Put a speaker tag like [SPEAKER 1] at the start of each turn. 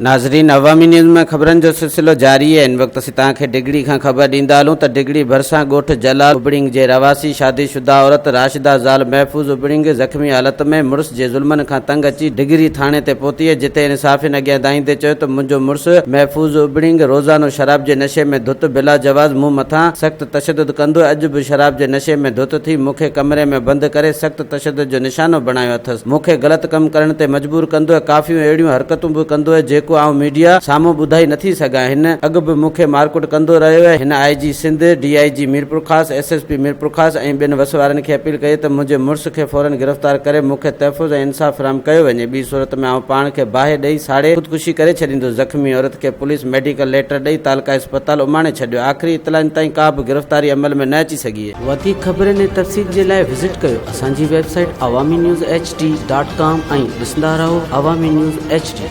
[SPEAKER 1] ناظرين عوامي نيوز ۾ خبرن جو سلسلو جاري آهي هن وقت اسين توهان کي ڊگهڙي کان خبر ڏيندا هلون ته ڊگهڙي ڀرسان ڳوٺ جلال ابڙينگ جي رهواسي شادي شده عورت راشده زال محفوظ ابڙينگ زخمي حالت ۾ مڙس جي ظلمن کان تنگ اچي ڊگهڙي ٿاڻي تي پهتي جتي هن صحافين اڳيان دانهيندي چيو ته منهنجو مڙس محفوظ ابڙينگ روزانو شراب جي نشي ۾ ڌت بلا جواز مون مٿان سخت تشدد ڪندو اڄ به شراب جي نشي ۾ ڌت ٿي مون کي ڪمري ۾ بند ڪري سخت تشدد جو نشانو بڻايو اٿس. مون کي غلط ڪم ڪرڻ تي مجبور ڪندو ۽ ڪافيون اهڙيون حرڪتون به ڪندو آهي جيڪو آئون ميڊيا سامهون ٻڌائي نٿي سگهان. هن اڳ به مون کي مارڪٽ ڪندو رهيو آهي. هن آء جي سنڌ، ڊي I جي Mirpurkhas, S S P Mirpurkhas ۽ ٻين وس وارن کي اپيل ڪئي ته منهنجي مڙس کي فورن گرفتار ڪري مون کي تحفظ ۽ انصاف فراهم ڪيو وڃي ٻي صورت ۾ آئون پاڻ کي باهه ڏئي ساڙي خودڪشي ڪري ڇڏيندس. زخمي عورت کي پوليس ميڊيڪل ليٽر ڏئي تعلقه اسپتال اماڻي ڇڏيو، آخري اطلاعن تائين ڪا به گرفتاري عمل ۾ نه اچي سگهي. وڌيڪ خبرن ۽ تفصيل جي لاء وزٽ ڪيو اسان جي website Awami news H D dot com ۽ ڏسندا رهو عوامي نيوز ايڇ ڊي.